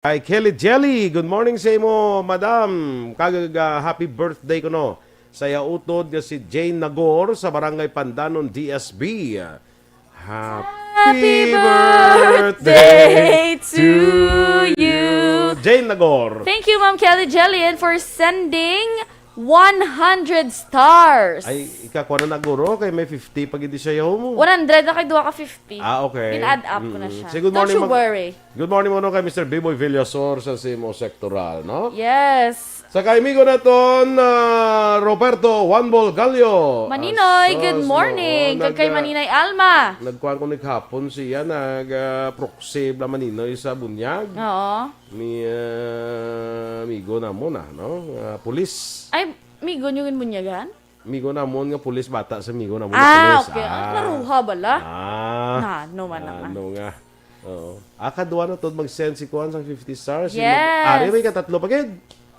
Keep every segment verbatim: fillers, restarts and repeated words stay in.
Kay Kelly Jelly, good morning sa imo, madam. Kag, ah, happy birthday kuno sa iya utod nga si Jane Nagor sa Barangay Pandanon, D S B. Happy Happy birthday birthday to to you. you. Jane Nagor. Thank you, Ma'am Kelly Jelly, and for sending one hundred stars. Ay, ikakuha na na, guro, kay may fifty pa gid siya, yaw mo. One hundred na kay duha ka fifty. Ah, okay. Pin-add up ko na Mm. siya. Sige, good Don't morning, you mag- worry. Good morning, mano, kay Mister Biboy Villasor sa Simo Sectoral, no? Yes. Sa kay amigo naton, ah, Roberto Juan Bolgallo. Maninoy, Asos, good morning. no, Kag kay nag-, ah, Maninay Alma. Nagkuhan ko ni kahapon siya, nag, ah, proxy bla Maninoy sa Bunyag. Oo. Ni, ah, amigo namo na, no? Ah, pulis. Ay, amigo niyo yung Bunyagan? Amigo namon nga pulis, bata sa amigo namon nga Ah, pulis. okay. Ah, Ah. naruha bala? Ah. Na, no man naman. Ano nga? Oo. Ah, kadwa na to, mag-send si Kuan sang fifty stars. Yes. Ari, may katatlo pa gid.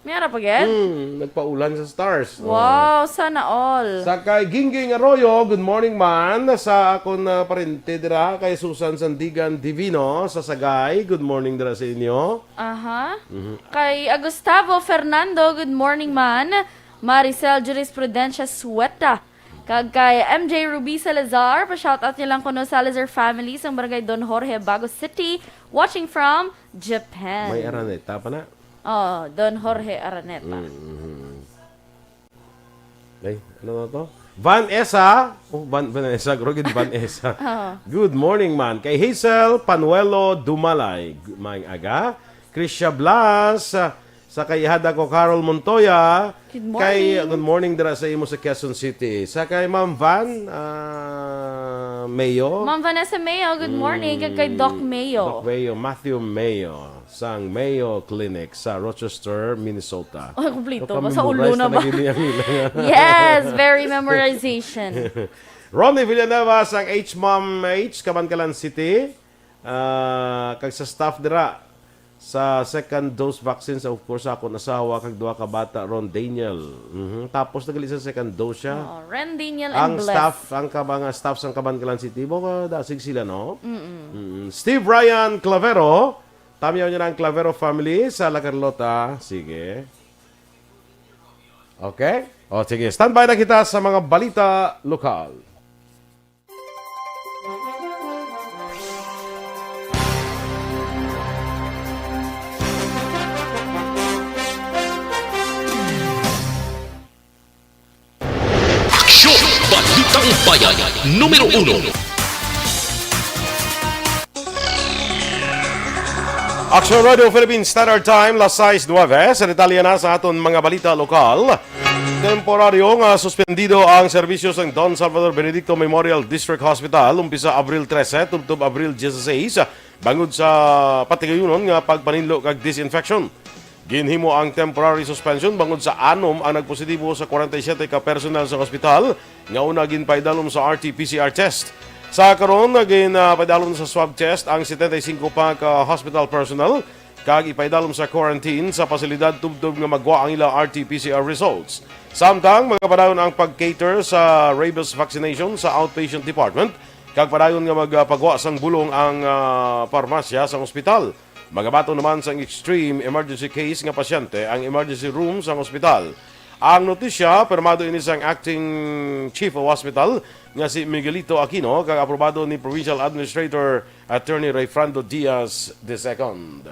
May ara pa gid? Hmm, nagpaulan sa stars. Oo. Wow, sana all. Sa kay Gingging Arroyo, good morning, man. Sa akon na parente dira, kay Susan Sandigan Divino, sa Sagay, good morning dira sa inyo. Aha. Mhm. Kay Agustavo Fernando, good morning, man. Maricel Jurisprudencia Sueta. Kag kay M J Ruby Salazar, pa-shoutout niya lang kuno Salazar family sang Barangay Don Jorge, Bago City, watching from Japan. May Araneta pa na. Oh, Don Jorge Araneta. Mm-hmm. Ay, ano na to? Vanessa. Oh, Van-, Vanessa. Grogin Vanessa. Oh. Good morning, man. Kay Hazel Panuelo Dumalay. G-, maayong aga. Krisha Blas. Sa kay ihada ko, Carol Montoya. Good Kay, morning. Good morning dira sa imo sa Quezon City. Sa kay Ma'am Van, ah, Mayo. Ma'am Vanessa Mayo, good morning. Kag kay Doc Mm, Mayo. Doc Mayo, Matthew Mayo, sang Mayo Clinic sa Rochester, Minnesota. Ay, kumplito ba? Sa ulo Nakamemorize na na ba? Gini ang ila. Yes, very memorization. Ronnie Villanueva sang H Mom H, Kabankalan City. Ah, kag sa staff dira sa second dose vaccine, sa, of course, sa akon asawa kag duha ka bata, Ron Daniel. Mhm. Tapos na gali sa second dose siya. Oh, Ren Daniel Ang and Bless. staff, ang kab-, ang staff sang Kabankalan City, mo ka dasig sila, no? Mm-mm. Mm-mm. Steve Ryan Clavero, tamiyaw niya na ang Clavero family sa La Carlota. Sige. Okay? O, sige. Standby na kita sa mga balita lokal. Aksyon! Balitang Bayan, numero uno. Aksyon Radio Philippine Standard Time, las sais nuebe. Sa detalye na sa aton mga balita lokal, temporaryo nga suspendido ang serbisyo sang Don Salvador Benedicto Memorial District Hospital umpisa Abril trese tubtob Abril dieciséis, bangod sa patigayunon nga pagpaninlo kag disinfection. Ginhimo ang temporary suspension bangod sa anom ang nagpositibo sa kwarenta y siyete ka personnel sa ospital nga una ginpaidalom sa R T P C R test. Sa karon, ginpaidalom sa swab test ang setenta y singko pa ka hospital personnel kag ipaidalom sa quarantine sa pasilidad tubtob nga magwa ang ila R T P C R results. Samtang magapadayon ang pag-cater sa rabies vaccination sa outpatient department kag padayon nga magpagwa sang bulong ang, ah, parmasya sang ospital. Magabaton naman sang extreme emergency case nga pasyente ang emergency room sang ospital. Ang notisya, pirmado ini sang acting chief of hospital nga si Miguelito Aquino kag aprobado ni Provincial Administrator Attorney Rayfrando Diaz the second.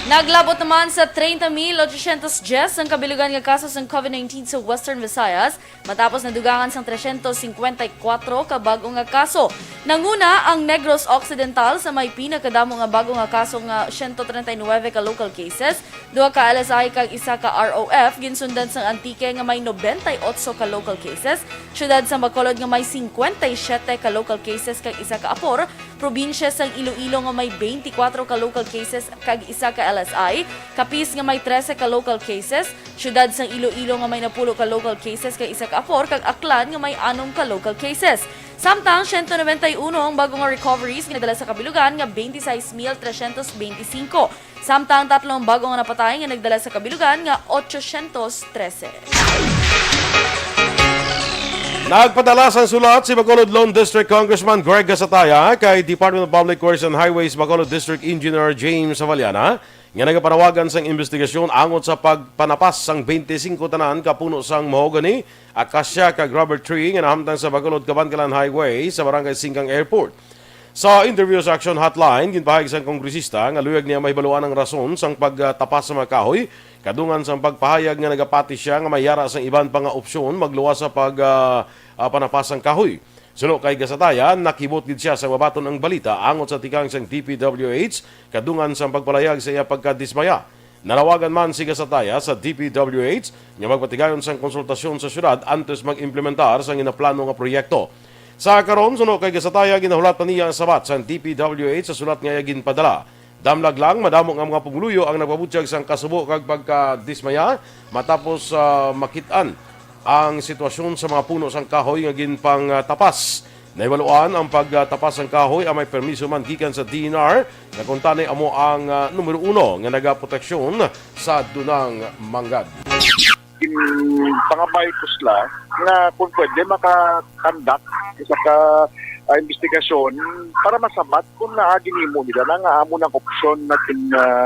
Naglabot naman sa treinta mil ochocientos diez ang kabilugan nga kaso sang COVID nineteen sa Western Visayas, matapos nadugangan sang tresyentos singkwenta y kuwatro ka bag-o nga kaso. Nanguna ang Negros Occidental sa may pinakadamo nga bag-o nga kaso nga siyento treinta y nuebe ka local cases, duha ka L S I kag isa ka R O F, ginsundan sang Antique nga may nobenta y otso ka local cases, siyudad sang Bacolod nga may singkwenta y siyete ka local cases kag isa ka Apor, probinsya sang Iloilo nga may beintikwatro ka local cases kag isa ka L S I, Capiz nga may trese ka local cases, siyudad sang Iloilo nga may napulo ka local cases kag isa ka Apor, kag Aklan nga may anom ka local cases. Samtang, siyento nobenta y uno ang bag-o nga recoveries nga nadala sa kabilugan nga beintiseis mil tresyentos beintisinko. Samtang, tatlo ang bag-o nga napatay nga nagdala sa kabilugan nga ochocientos trese. Nagpadala sang sulat si Bacolod Lone District Congressman Greg Gasataya kay Department of Public Works and Highways Bacolod District Engineer James Havaliana nga nagapanawagan sang imbestigasyon angot sa pagpanapas sang twenty-five tanan ka puno sang mahogany, acacia, kag rubber tree nga nahamtang sa Bacolod Kabankalan Highway sa Barangay Singkang Airport. Sa interview sa Action Hotline, ginpahayag sang kongresista nga luyag niya mahibaluan ang rason sang pagtapas sa mga kahoy, kadungan sang pagpahayag nga nagapati sia nga may yara sang iban pa nga opsyon magluwas sa pag, ah, ah, panapas sang kahoy. Suno kay Gasataya, nakibot gid sia sa mabaton ang balita angot sa tikang sang D P W H, kadungan sang pagpalayag sa iya pagkadismaya. Nanawagan man si Gasataya sa D P W H nga magpatigayon sang konsultasyon sa syudad antes mag-implementar sang ginaplano nga proyekto. Sa karon, suno kay Gasataya, ginahulat pa niya ang sabat sang D P W H sa sulat nga iya ginpadala. Damlag lang, madamo nga mga pumuluyo ang nagpabutyag sang kasubo kag pagkadismaya matapos, ah, makit-an ang sitwasyon sa mga puno sang kahoy nga ginpangtapas. Nahibaluan ang pagtapas sang kahoy ang may permiso man gikan sa D N R, nga kuntani amo ang, ah, numero uno nga nagaproteksyon sa dunang manggad. Ginpangabay ko sila nga kung pwede maka-conduct isa ka, ah, investigasyon para masabat kung naa ginhimo nila na nga amo nang opsyon na gin, ah,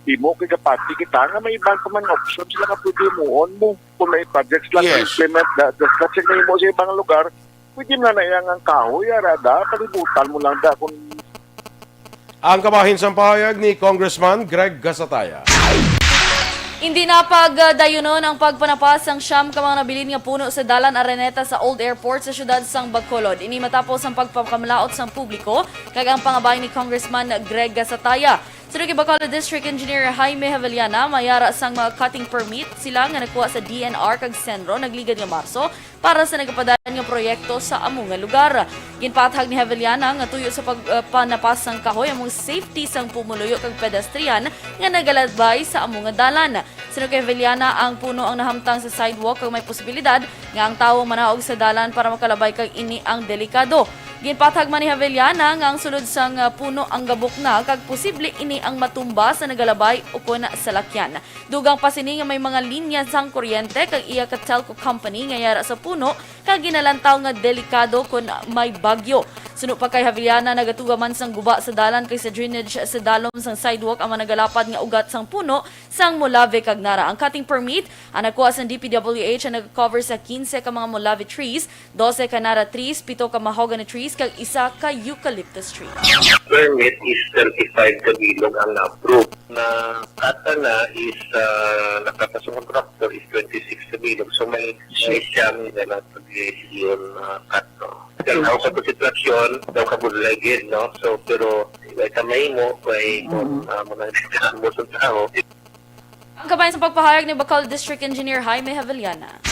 himo kay gapati kita nga may iban pa man nga opsyon sila nga pwede himuon mo kung may projects lang Yes. implement na just kasi nahimo sa ibang lugar, pwede na na iyang ang kahoy ara da palibutan mo lang da kung Ang kabahin sang pahayag ni Congressman Greg Gasataya. Hindi na pagdayunon ang pagpanapas sang siyam ka mga nabilin nga puno sa Dalan Araneta sa Old Airport sa siyudad sang Bacolod. Ini matapos ang pagpakamalaot sang publiko kag ang pangabay ni Congressman Greg Gasataya. Suno kay Bacolod District Engineer Jaime Havellana, may ara sang mga cutting permit sila nga nakuha sa D N R kag Senro nagligad nga Marso para sa nagapadayon nga proyekto sa amo nga lugar. Ginpaathag ni Havellana nga tuyo sa pag, uh, panapas sang kahoy among safety sang pumuluyo kag pedestrian nga nagalabay sa amo nga dalan. Suno kay Havellana, ang puno ang nahamtang sa sidewalk kag may posibilidad nga ang tawo manaog sa dalan para makalabay kag ini ang delikado. Ginpaathag man ni Havellana nga ang sulod sang, uh, puno ang gabok na kag posible ini ang matumba sa nagalabay ukon salakyan. Dugang pa sini nga may mga linya sang kuryente kag iya ka telco company nga yara sa puno kag ginalantaw nga delikado kon may bagyo. Suno pa kay Havellana, nagatuga man sang guba sa dalan kay sa drainage sa dalom sang sidewalk ang mga nagalapad nga ugat sang puno sang Molave kag Nara. Ang cutting permit ang nakuha sang D P W H ang nag-cover sa quince ka mga Molave trees, dose ka Nara trees, pito ka mahogany trees, kag isa ka eucalyptus tree. Permit is thirty-five ka bilog ang na-approve. Na kata na is, ah, nakapasok ang traktor is twenty-six ka bilog. So may, may siyam na lang pag-iyon, ah, cut, no? Kaya ako sa sitwasyon, daw kabudlay gid, no? So, pero, may kamay mo, may, Mm. ah, mga mo sa tao. Ang kabahin sa pagpahayag ni Bacolod District Engineer Jaime Havellana.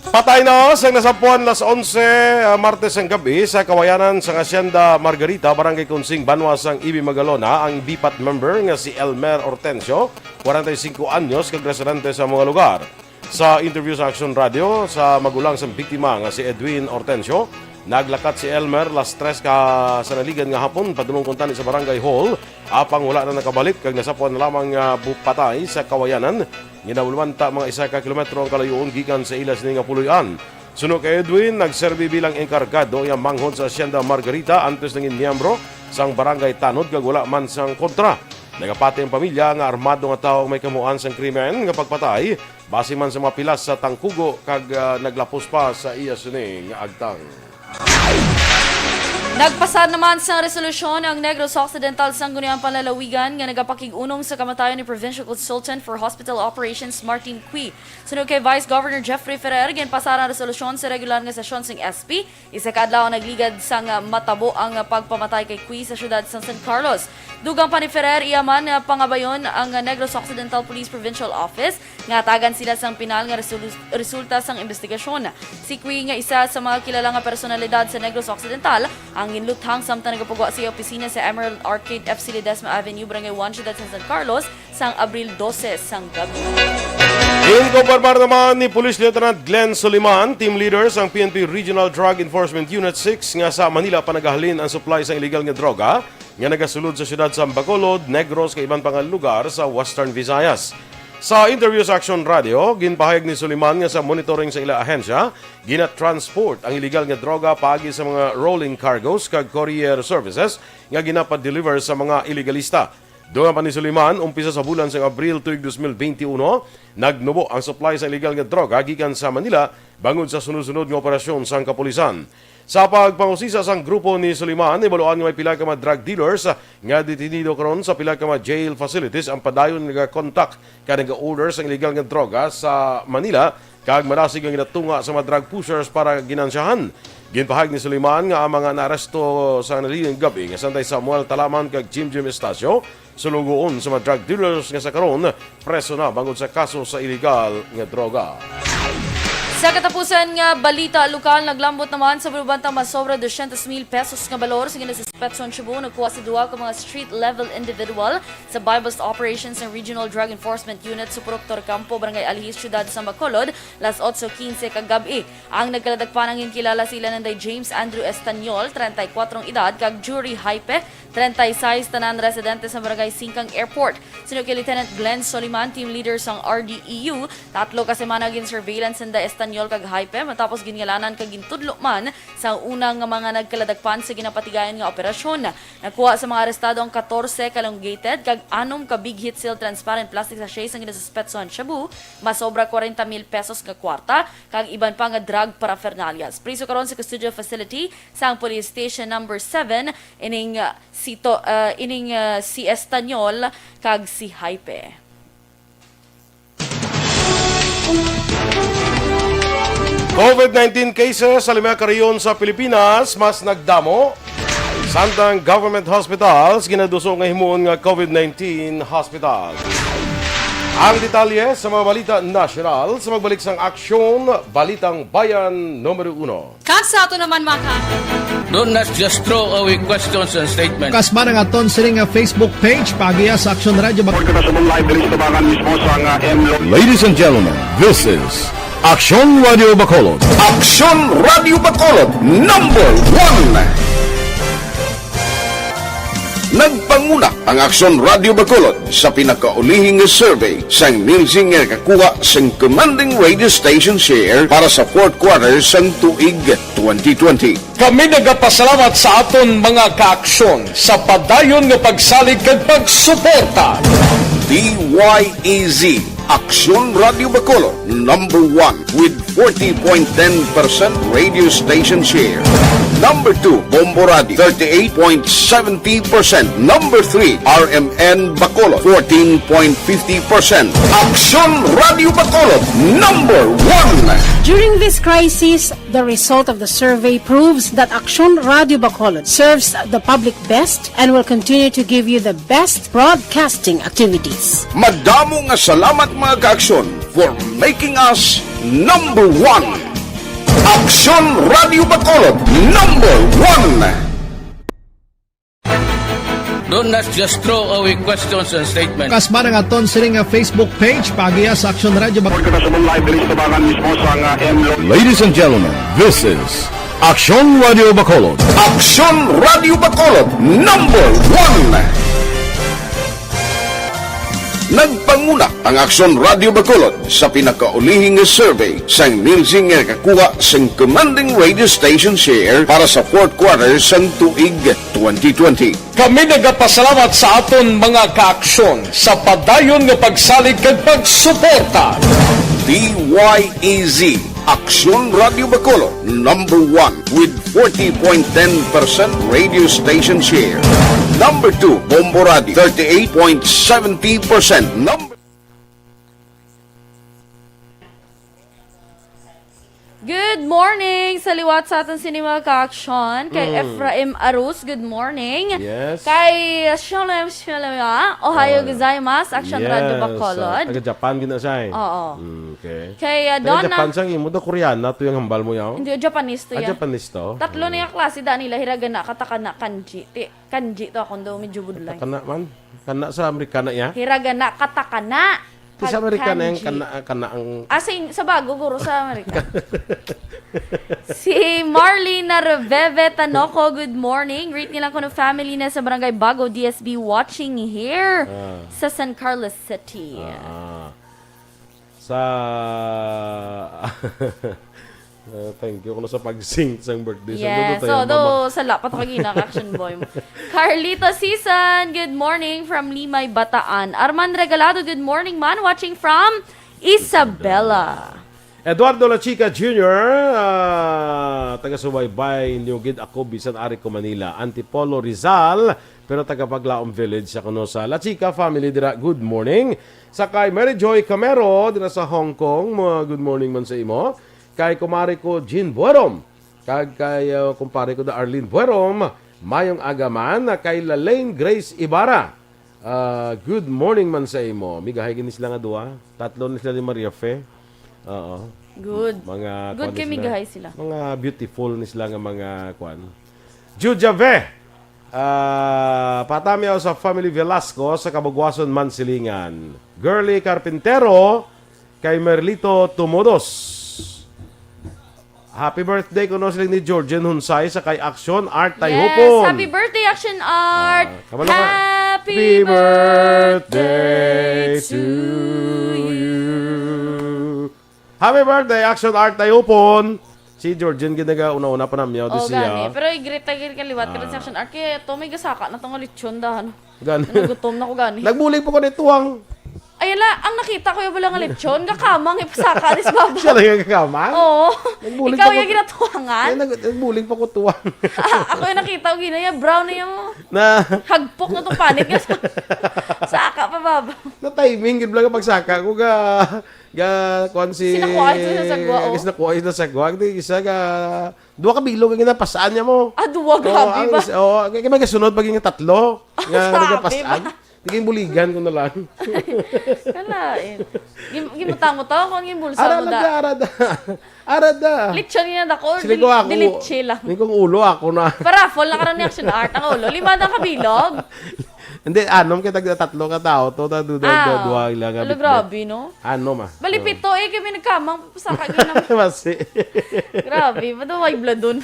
Patay na sang nasapuan las onse, ah, Martes sang gabi sa kawayanan sang Hacienda Margarita, Barangay Consing, banwa sang Ibi Magalona, ang BPAT member nga si Elmer Ortencio, kwarenta y singko anyos, kag residente sa mga lugar. Sa interview sa Action Radio sa magulang sang biktima nga si Edwin Ortencio, naglakat si Elmer las tres ka sa naligan nga hapon padulong kuntani sa Barangay Hall, apang wala na nakabalik kag nasapuan na lamang nga bu-, patay sa kawayanan. Ginabulwanta mga isa ka kilometro ang kalayoon gikan sa ila sini nga puloy-an. Suno kay Edwin, nagserbi bilang enkargado iya manghod sa Hacienda Margarita antes nangin miyembro sang Barangay Tanod kag wala man sang kontra. Nagapati ang pamilya nga armado nga tawo ang may kamuan sang krimen nga pagpatay, base man sa mga pilas sa tangkugo kag, ah, naglapos pa sa iya sini nga agtang. Nagpasar naman sang resolusyon ang Negros Occidental Sangguniang Panlalawigan nga nagapakig-unong sa kamatayon ni Provincial Consultant for Hospital Operations Martin Cui. Suno kay Vice Governor Jeffrey Ferrer, ginpasar ang resolusyon sa regular nga sesyon sang S P, isa ka adlaw nagligad sang matabo ang pagpamatay kay Cui sa siyudad sang San Carlos. Dugang pa ni Ferrer, iya man nga pangabayon ang Negros Occidental Police Provincial Office nga hatagan sila sang pinal nga resolu-, resulta sang imbestigasyon. Si Cui nga isa sa mga kilala nga personalidad sa Negros Occidental ang ginluthang samtang nagapagwa sa iya opisina sa Emerald Arcade F C Ledesma Avenue, Barangay one, siyudad sa San Carlos, sang Abril dose sang gabi. Ginkumpirmar naman ni Police Lieutenant Glenn Soliman, team leader sang P N P Regional Drug Enforcement Unit six, nga sa Manila pa nagahalin ang supply sang illegal nga droga nga nagasulod sa siyudad sa Bacolod, Negros, kag iban pa nga lugar sa Western Visayas. Sa interview sa Aksyon Radio, ginpahayag ni Soliman nga sa monitoring sa ila ahensya, ginatransport ang illegal nga droga paagi sa mga rolling cargos kag courier services nga ginapa-deliver sa mga ilegalista. Dungan pa ni Soliman, umpisa sa bulan sang Abril tuig dos mil benti uno, nagnubo ang supply sa illegal nga droga gikan sa Manila bangod sa sunod-sunod nga operasyon sang kapulisan. Sa pagpangusisa sang grupo ni Soliman, nahibaluan nga may pila ka mga drug dealers nga detenido karon sa pila ka mga jail facilities ang padayon nga nagakontak kag naga-order sang illegal nga droga sa Manila, kag madasig ang ginatunga sa mga drug pushers para ginansyahan. Ginpahayag ni Soliman nga ang mga naaresto sa naliling gab-i nga sanday Samuel Talaman kag Jim Jim Estacio sulugoon sa mga drug dealers nga sa karon preso na bangod sa kaso sa illegal nga droga. Sa katapusan nga balita lokal, naglambot naman sa bulubantang masobra dosyentos mil pesos nga balor sa ginasuspetso ang Cebu. Nagkuha sa duha ka mga street-level individual sa buy-bust operation sa Regional Drug Enforcement Unit sa Purok Torcampo, Barangay Alihis, Siyudad sa Bacolod, las otso quince kagab-i. Ang nagkaladakpan ang ginkilala sila nanday James Andrew Estanyol, treinta y cuatro ang edad, kag Jury Hype, treinta y seis, tanan residente sa Barangay Singkang Airport. Suno kay Lieutenant Glenn Soliman, team leader sang R D E U, tatlo ka semana gin-surveillance nanday Estanyol kag Hype, matapos ginngalanan kag gintudlo man sa una nga mga nagkaladakpan sa ginapatigayon nga operasyon. Nakuha sa mga arestado ang katorse ka elongated kag anom ka big hit seal transparent plastic sachet sang ginasuspetsohan shabu, masobra kwarenta mil pesos nga kwarta, kag iban pa nga drug paraphernalias. Priso karon sa custodial facility sang Police Station Number Seven ining, uh, si To-, uh, ining, uh, si Estanyol kag si Hype. COVID nineteen cases sa lima ka rehiyon sa Pilipinas mas nagdamo, samtang government hospitals ginaduso nga himuon nga COVID nineteen hospital. Ang detalye sa mga balita nasyonal sa magbalik sang Aksyon Balitang Bayan numero uno. Kag sa ato naman, mga ka- Don't not just throw away questions and statements. Kasba na nga aton sini nga Facebook page, paagiha sa Aksyon Radio Bac- Report kita sa live diri sa Tabangan mismo sa nga M Lo- Ladies and gentlemen, this is Aksyon Radio Bacolod. Aksyon Radio Bacolod, number one. Nagpanguna ang Aksyon Radio Bacolod sa pinakaulihi nga survey sang Nielsen nga nakakuha sang commanding radio station share para sa fourth quarter sang tuig twenty twenty. Kami nagapasalamat sa aton mga kaaksyon sa padayon nga pagsalig kag pagsuporta. D Y E Z, Aksyon Radio Bacolod, number one with forty point ten percent radio station share. Number two, Bombo Radio, thirty-eight point seventy percent. Number three, R M N Bacolod, fourteen point fifty percent. Aksyon Radio Bacolod, number one. During this crisis, the result of the survey proves that Aksyon Radio Bacolod serves the public best and will continue to give you the best broadcasting activities. Madamo nga salamat, mga kaaksyon, for making us number one. Aksyon Radio Bacolod, number one. Don't not just throw away questions and statements. Kasba na nga aton sini nga Facebook page, paagiha sa Aksyon Radio Bac- Report kita sa live diri sa Tabangan mismo sa nga M Lo- Ladies and gentlemen, this is Aksyon Radio Bacolod. Aksyon Radio Bacolod, number one. Nagpanguna ang Aksyon Radio Bacolod sa pinakaulihi nga survey sang Nielsen nga nakakuha sang commanding radio station share para sa fourth quarter sang tuig twenty twenty. Kami nagapasalamat sa aton mga kaaksyon sa padayon nga pagsalig kag pagsuporta. D Y E Z, Aksyon Radio Bacolod, number one with forty point ten percent radio station share. Number two, Bombo Radio, thirty-eight point seventy percent. Number Good morning sa liwat sa aton sini mga kaaksyon. Kay Mm. Ephraim Arus, good morning. Yes. Kay Shalom, Shalom, ah, Ohayo Oh. gozaimasu, Aksyon Yes. Radyo Bacolod. Ah, taga Japan gid na siya eh. Oo. Mm, okay. Kay, ah, Taga Donna Japan siya, imo daw Koreana to yung hambal mo yaw? Hindi, Japanese to Ah, yan. Japanese to? Tatlo Mm. na yung klase, da nila, hiragana, katakana, kanji. Ti, kanji to akong daw, medyo budlay. Katakana man? Kana sa Amerikana ya? Hiragana, katakana. Sa Amerika na yung Kanji. Kana, kana ang Ah, sa, in- sa bago, guro, sa Amerika. Si Marlene Narveve Tanoco, good morning. Greet nila ko ng family na sa Barangay Bago, D S B, watching here Ah. sa San Carlos City. Ah. Sa Ah, thank you. Kuno sa pag-sing sang birthday sa Yes, Dudu, so, tayo, do, mama. Sala pa to kagina, action boy mo. Carlito Season, good morning from Limay, Bataan. Arman Regalado, good morning, man. Watching from Isabela. Eduardo La Chica Junior, ah, taga-subaybay, New Gid ako, bisan ari ko Manila. Antipolo Rizal, pero taga Paglaom Village sa kuno sa La Chica family dira. Good morning. Sa kay Mary Joy Camero, dira sa Hong Kong, mga good morning man sa imo. Kay kumare ko, Jean Buerom. Kag kay, uh, kumpare ko, da Arlene Buerom. Mayong aga man. Kay Lalaine Grace Ibarra. Ah, good morning man sa imo. Migahay gini sila nga duha. Tatlo ni sila ni Maria Fe. Oo. Good. Mga Good kuwan ni kay sila. Migahay sila. Mga beautiful ni sila nga mga kuwan. Jujave. Ah, patamyaw sa Family Velasco sa Kabugwason, Mansilingan. Girly Carpintero, kay Merlito Tumudos. Happy birthday kuno sila ni Georgian Hunsay sa kay Action Art Yes, Tayhupon. Happy birthday, Action Art! Ah, kabalo ka? Happy Happy birthday birthday to to you. Happy birthday, Action Art Tayhupon. Si Georgian ginaga una-una pa namyaw di Oh, siya. Gani. Pero i-greet ta gid kaliwat ka Ah. sa Action Art. Kaya to, may gasaka na to nga lechon dahan. Gani. Nagutom na ko gani. Nagbulig pa ko ni Tuwang. Ay, ala, ang nakita ko yung wala nga lechon, gakamang ipasaka ni sa baba. Siya lang yung gakamang? Oo. Nagbulig Ikaw pa yung ko. Ginatuwangan? Ay, nag-, nagbulig pa ko Tuwang. Ah, ako yung nakita ko, ginaya, brown na yung Na hagpok na tong panit nga sa, saka pa baba. Na timing, gid lang ang pagsaka ko, ga, ga, kuwan si Sinakuha ito sa sagwa, oh. Sinakuha ito sa sagwa. Hindi, isa ga, duwa ka bilog ang ginapasaan niya mo. Ah, duwa, Oo, grabe ang ba? Isa, oo, kaya may kasunod, pag yung tatlo. Nga, Grabe nagapasaan. ba? Naging buligan ko na lang. Kalain. Gim-, gimutang mo to? Kung yung bulsa Ara mo lang da. Da, ara da. Ara da. Lechon yun ako. Sila Dil-, ko ako. Diliche lang. Hindi kong ulo ako na. Paraffle na karon ni Action Art ang ulo. Lima na kabilog. Hindi, anom kay tagda tatlo ka tao. To, ta, du, du, Ah, du, duha, ilang ala, abit, grabe, no? Anom, ah. Bali, Oo. Pito, eh, kami nagkamang, saka ginam- Masi. Grabe, maduway bladon.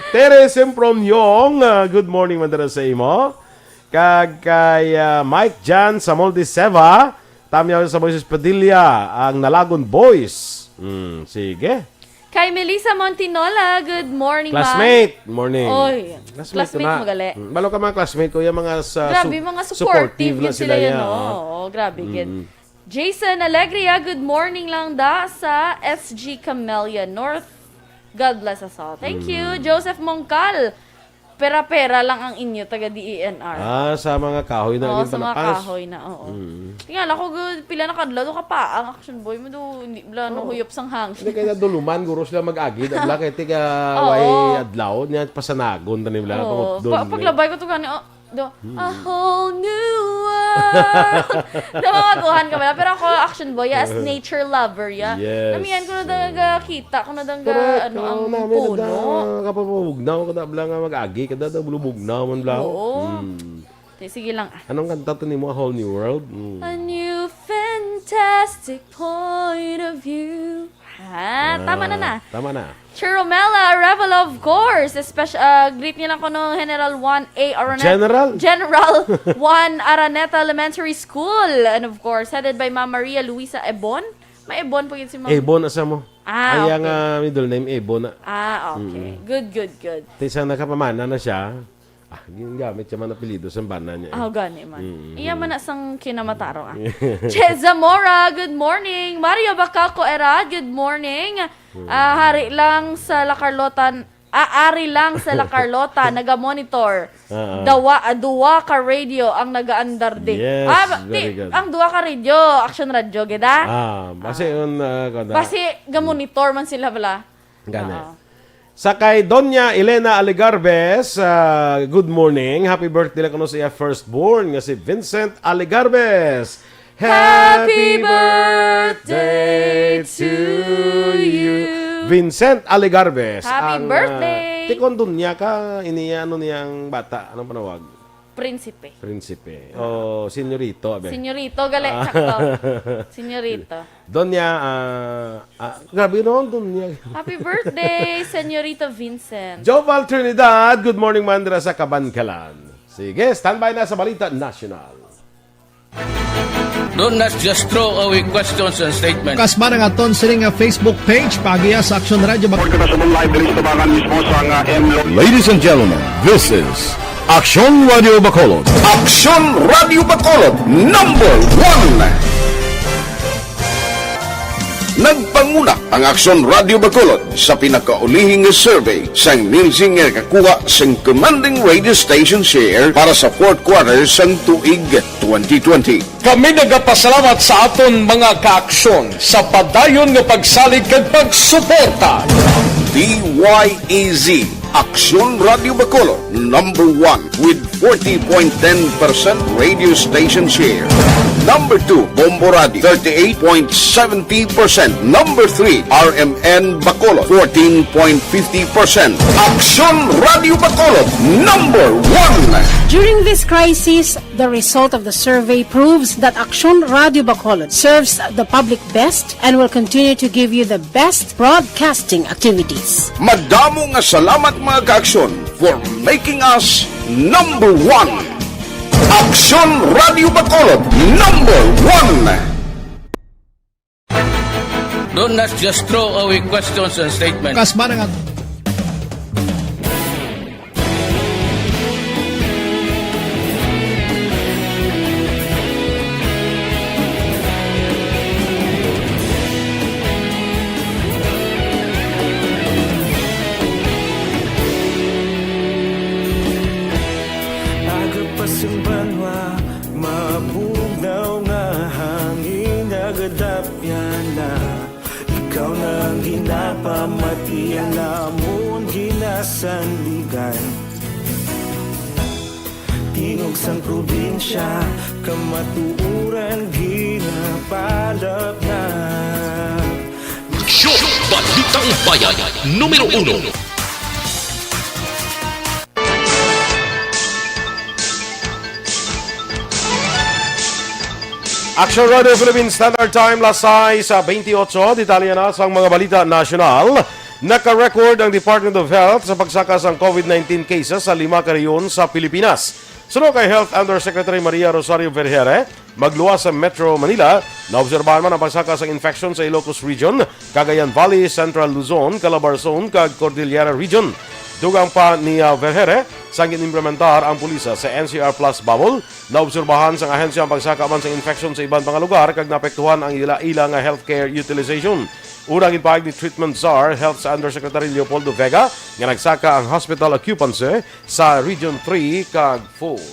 Tere Simpromyong, ah, good morning, madara sa imo. Kag kay, ah, Mike Jan Samoldi Seva, tamyaw sa Moises Padilla, ang Nalagon Boys. Mm, sige. Kay Melissa Montinola, good morning, ma'am. Classmate, morning. Oy, Classmate classmate ko na. Mo gali. Mm, balo ka mga classmate ko, yung mga sa Grabe, su-, mga supportive supportive na yun sila sila yan, yan, no? oh. Oo, grabe, Mm. gid. Jason Alegria, good morning lang da sa S G Camellia North. God bless us all. Thank you. Mm. Joseph Mongkal, pera-pera lang ang inyo, taga D E N R. Ah, sa mga kahoy na Oo, gid sa mga panapas. Kahoy na, oo. Mm. Tingala ko, gu-, pila na kadlaw, do ka pa, ang action boy mo, do, hindi bla, no, Oo. Huyop sang hangin. Hindi kaya naduluman, guro sila mag-agi, da bla, kay tiga Oo. Way adlaw, niya pasanagon, tani bla, Oo. pangutdon, Pa-, eh. Paglabay ko to gani, oh, do, Mm. a whole new world. Namabaguhan ka ba? Pero ako, action boy, as nature lover, ya. Yes. Namian ko na daw Oo. ga kita, ko na daw ga, Correct. ano, Oo, ang namin puno. Na da, kapapabugnaw, kada bla nga mag-agi, kada daw bulubugnaw man bla. Oo. Mm. Sige, sige lang. Anong kanta to nimo, A Whole New World? Mm. A new fantastic point of view. Ha, tama na Ah, na. Tama na. Chiromela Revel, of course. Espec-, ah, greet niya lang ko no General one A Araneta. General? General one Araneta Elementary School. And of course, headed by Ma'am Maria Luisa Ebon. May Ebon po yun si Ma'am. Ebon, asa mo? Ah, Ay, ang, okay. Ah, middle name, Ebon na. Ah, okay. Mm. Good, good, good. Te, isang nakapamana na siya. Ah, ginagamit siya man apelyido sa bana niya, eh. Ah, gani man. Mm. Iya man na sang kinamataro, ah. Che Zamora, good morning. Mario Bacaco Era, good morning. Mm. Ah, hari lang sa La Carlota, ah, ari lang sa La Carlota, naga-monitor. Ah, ah. Dawa, ah, duwa ka radio ang nagaandar di. Yes, Ah, ba-, very ti-, good. ang duwa ka radio, Action Radio, gid, ah? Ah, basi Ah. yun, ah, kada Basi, ga-monitor man sila, bala. Gani. Oo. Sa kay Doña Elena Alegarbes, ah, good morning. Happy birthday lang kuno sa iya firstborn nga si Vincent Alegarbes. Happy Happy birthday birthday to to you. you. Vincent Alegarbes, Happy ang, ah, birthday. Tikon Doña ka, ini ano niyang bata, anong panawag? Prinsipe. Prinsipe. O, senyorito, abi. Senyorito, gali, Ah. sakto. Senyorito. Doña, ah, ah, grabe naman, Doña. Happy birthday, Senyorita Vincent. Joval Trinidad, good morning, man, dira sa Kabankalan. Sige, standby na sa Balita National. Don't just throw away questions and statements. Kasma ang aton sini nga Facebook page, paagiya sa Aksyon Radio Bac- Report kita sa live diri sa Tabangan mismo sa nga M Lo- Ladies and gentlemen, this is Aksyon Radio Bacolod. Aksyon Radio Bacolod, number one. Nagpanguna ang Aksyon Radio Bacolod sa pinakaulihing nga survey sang Nielsen nga nakakuha sang commanding radio station share para sa fourth quarter sang tuig twenty twenty. Kami nagapasalamat sa aton mga kaaksyon sa padayon nga pagsalig kag pagsuporta. D Y E Z, Aksyon Radio Bacolod, number one with forty point ten percent radio station share. Number two, Bombo Radio, thirty-eight point seventy percent. Number three, R M N Bacolod, fourteen point fifty percent. Aksyon Radio Bacolod, number one. During this crisis, the result of the survey proves that Aksyon Radio Bacolod serves the public best and will continue to give you the best broadcasting activities. Madamo nga salamat, mga kaaksyon, for making us number one. Aksyon Radio Bacolod, number one. Don't just throw away questions and statements. Kasma na nga. Aga pa sing banwa, mabugnaw nga hangin, nagadapyan na. Ikaw na ang ginapamati, ang amon ginasandigan. Tingog sang probinsya, kamatuoran ginapalapnap. Show, Balitang Bayan, numero uno. Action Radio Philippine Standard Time, las sais bentiocho. Detalye na sang mga balita nasyonal. Naka-record ang Department of Health sa pagsaka sang COVID nineteen cases sa lima ka rehiyon sa Pilipinas. Suno kay Health Undersecretary Maria Rosario Vergeire, magluwas sa Metro Manila, naobserbahan man ang pagsaka sang infection sa Ilocos Region, Cagayan Valley, Central Luzon, Calabarzon, kag Cordillera Region. Dugang pa ni, ah, Vergeire, sang gin-implementar ang pulis sa N C R plus bubble, naobserbahan sang ahensya ang pagsaka man sang infection sa iban pa nga lugar kag naapektuhan ang ila-ila nga healthcare utilization. Una, ginpahayag ni Treatment Czar Health Undersecretary Leopoldo Vega nga nagsaka ang hospital occupancy sa Region three kag four.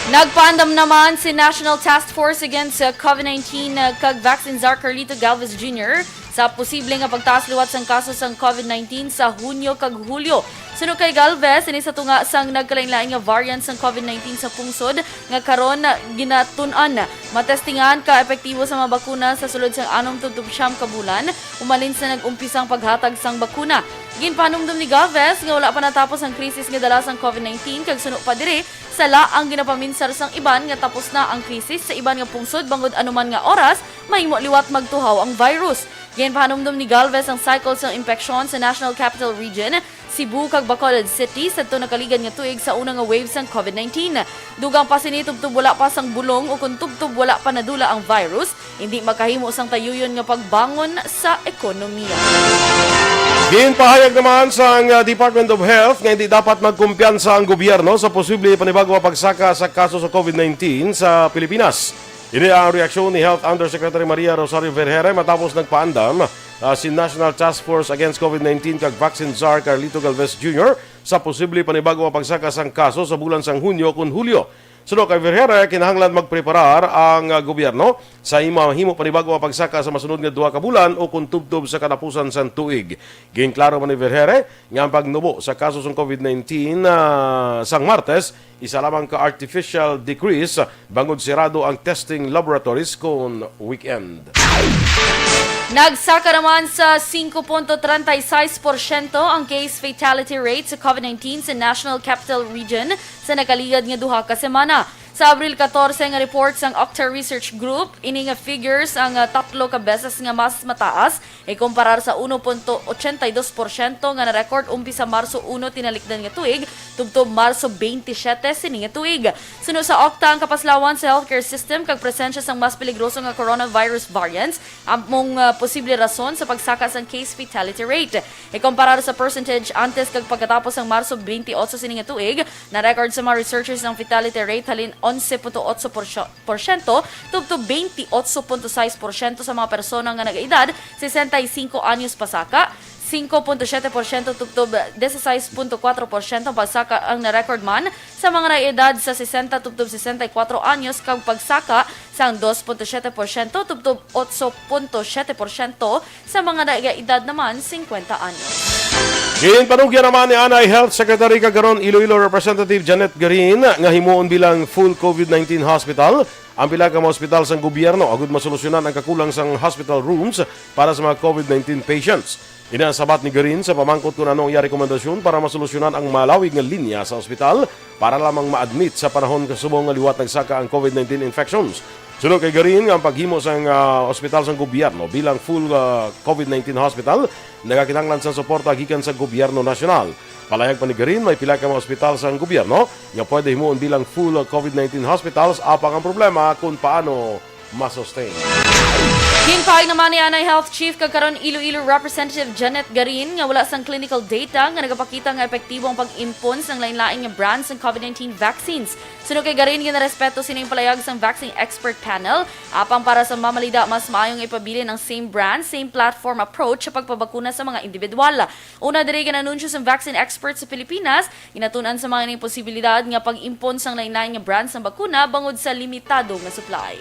Nagpaandam naman si National Task Force Against, uh, COVID nineteen, uh, kag Vaccine Czar Carlito Galvez Junior sa posible nga pagtaas liwat sang kaso sang COVID nineteen sa Hunyo kag Hulyo. Suno kay Galvez, ini sa tunga sang nagkalainlain nga variant sang COVID nineteen sa pungsod nga karon ginatun-an. Matestingan ka epektibo sa mga bakuna sa sulod sang anom tubtob siyam ka bulan, umalin sa nag-umpisa ang paghatag sang bakuna. Ginpahanumdom ni Galvez nga wala pa natapos ang krisis nga dala sang COVID nineteen, kag suno pa diri, sala ang ginapaminsar sang iban nga tapos na ang krisis sa iban nga pungsod bangod anuman nga oras mahimo liwat magtuhaw ang virus. Ginpahanumdom ni Galvez ang cycle sang impeksyon sa National Capital Region, Cebu kag Bacolod City sadto nakaligad nga tuig sa una nga wave sang COVID nineteen. Dugang pa sini, tubtob wala pa sang bulong o kon tubtob wala pa nadula ang virus, hindi makahimo sang tayuyon nga pagbangon sa ekonomiya. Ginpahayag naman sang, uh, Department of Health nga hindi dapat magkumpiyansa ang gobyerno sa posible panibago nga pagsaka sa kaso sa COVID nineteen sa Pilipinas. Ini ang reaksyon ni Health Undersecretary Maria Rosario Vergeire matapos nagpaandam, uh, si National Task Force Against COVID nineteen kag Vaccine Czar Carlito Galvez Junior sa posible panibago nga pagsaka sang kaso sa bulan sang Hunyo kon Hulyo. Suno kay Vergeire, kinahanglan magpreparar ang, ah, gobyerno sa hima-, himo panibago nga pagsaka sa masunod nga duha ka bulan o kon tubtob sa katapusan sang tuig. Ginklaro man ni Vergeire nga ang pagnubo sa kaso sang COVID nineteen, ah, sang Martes, isa lamang ka artificial decrease bangod sirado ang testing laboratories kon weekend. Nagsaka naman sa singko punto treinta y seis porsyento ang case fatality rate sa COVID nineteen sa National Capital Region sa nakaligad nga duha ka semana. Sa Abril katorse nga report sang Octa Research Group, ini nga figures ang, ah, tatlo ka beses nga mas mataas ikumparar sa uno punto ochenta y dos porsyento nga na-record umpisa Marso uno tinalikdan nga tuig tubtob Marso twenty-seven sini nga tuig. Suno sa Octa, ang kapaslawan sa healthcare system kag presensya sang mas peligroso nga coronavirus variants among, ah, posible rason sa pagsaka sang case fatality rate. Ikumparar sa percentage antes kag pagkatapos sang Marso twenty-eight sini nga tuig, na-record sa mga researchers ang fatality rate halin onse punto otso porsyo-, porsyento tubtob twenty-eight punto sais porsyento sa mga persona nga nag-edad sesenta y cinco anyos pasaka, singko punto siyete porsyento tubtob disisais punto kuwatro porsyento ang pagsaka ang na-record man sa mga nag-edad sa sesenta tubtob sesenta y kuwatro anyos, kag pagsaka sang dos punto siyete porsyento tubtob otso punto siyete porsyento sa mga nag-edad naman singkwenta anyos. Ginpanugyan naman ni anay Health Secretary kag karon Iloilo Representative Janet Garin nga himuon bilang full COVID nineteen hospital ang pila ka mga ospital sang gobyerno agud masolusyonan ang kakulang sang hospital rooms para sa mga COVID nineteen patients. Ini ang sabat ni Garin sa pamangkot kon ano ang iya rekomendasyon para masolusyonan ang malawig nga linya sa ospital para lamang ma-admit sa panahon kasubong nga liwat nagsaka ang COVID nineteen infections. Suno kay Garin, nga ang paghimo sang, ah, ospital sang gobyerno bilang full, ah, COVID nineteen hospital nagakinahanglan sang suporta gikan sa gobyerno nasyonal. Palayag pa ni Garin, may pila ka mga ospital sang gobyerno nga pwede himuon bilang full, ah, COVID nineteen hospitals, apang ang problema kung paano ma-sustain. Ginpahayag naman ni anay Health Chief kag karon Iloilo Representative Janet Garin nga wala sang clinical data nga nagapakita nga epektibo ang pag-impon sang lain-lain nga brand sang COVID nineteen vaccines. Suno kay Garin, ginarespeto sini ang palayag sang vaccine expert panel. Apang para sa mamalida, mas maayo nga ipabilin ang same brand, same platform approach sa pagpabakuna sa mga individual. Una diri, gin-anunsyo sang vaccine expert sa Pilipinas, ginatun-an sa mga ining posibilidad nga pag-impon sang lain-lain nga brand sang bakuna bangod sa limitado nga supply.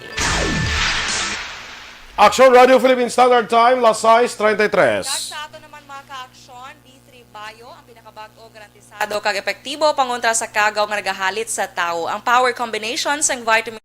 Aksyon Radio Philippine Standard Time, las sais treinta y tres. Kag sa ato naman, mga ka-aksyon, B three Bio, ang pinakabag-o, garantisado kag epektibo pangontra sa kagaw nga nagahalit sa tawo. Ang power combination sang vitamin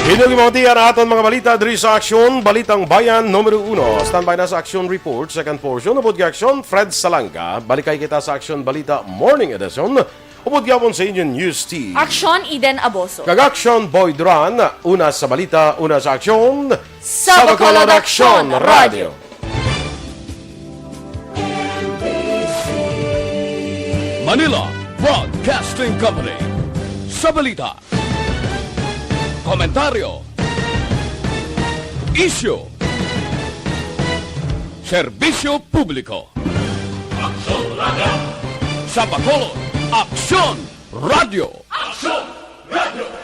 Inyong gibatian ang aton mga balita diri sa Aksyon, Balitang Bayan numero uno. Standby na sa Aksyon Report, second portion. Upod kay Aksyon, Fred Salanga. Balikay kita sa Aksyon Balita Morning Edition. Upod gyapon sa inyo News Team. Aksyon, Eden Aboso. Kag Aksyon, Boy Duran. Una sa balita, una sa aksyon. Sa Bacolod Aksyon Radio. Manila Broadcasting Company. Sa balita, komentaryo, isyu, serbisyo publiko. Aksyon Radio. Sa Bacolod, Aksyon Radio. Aksyon Radio.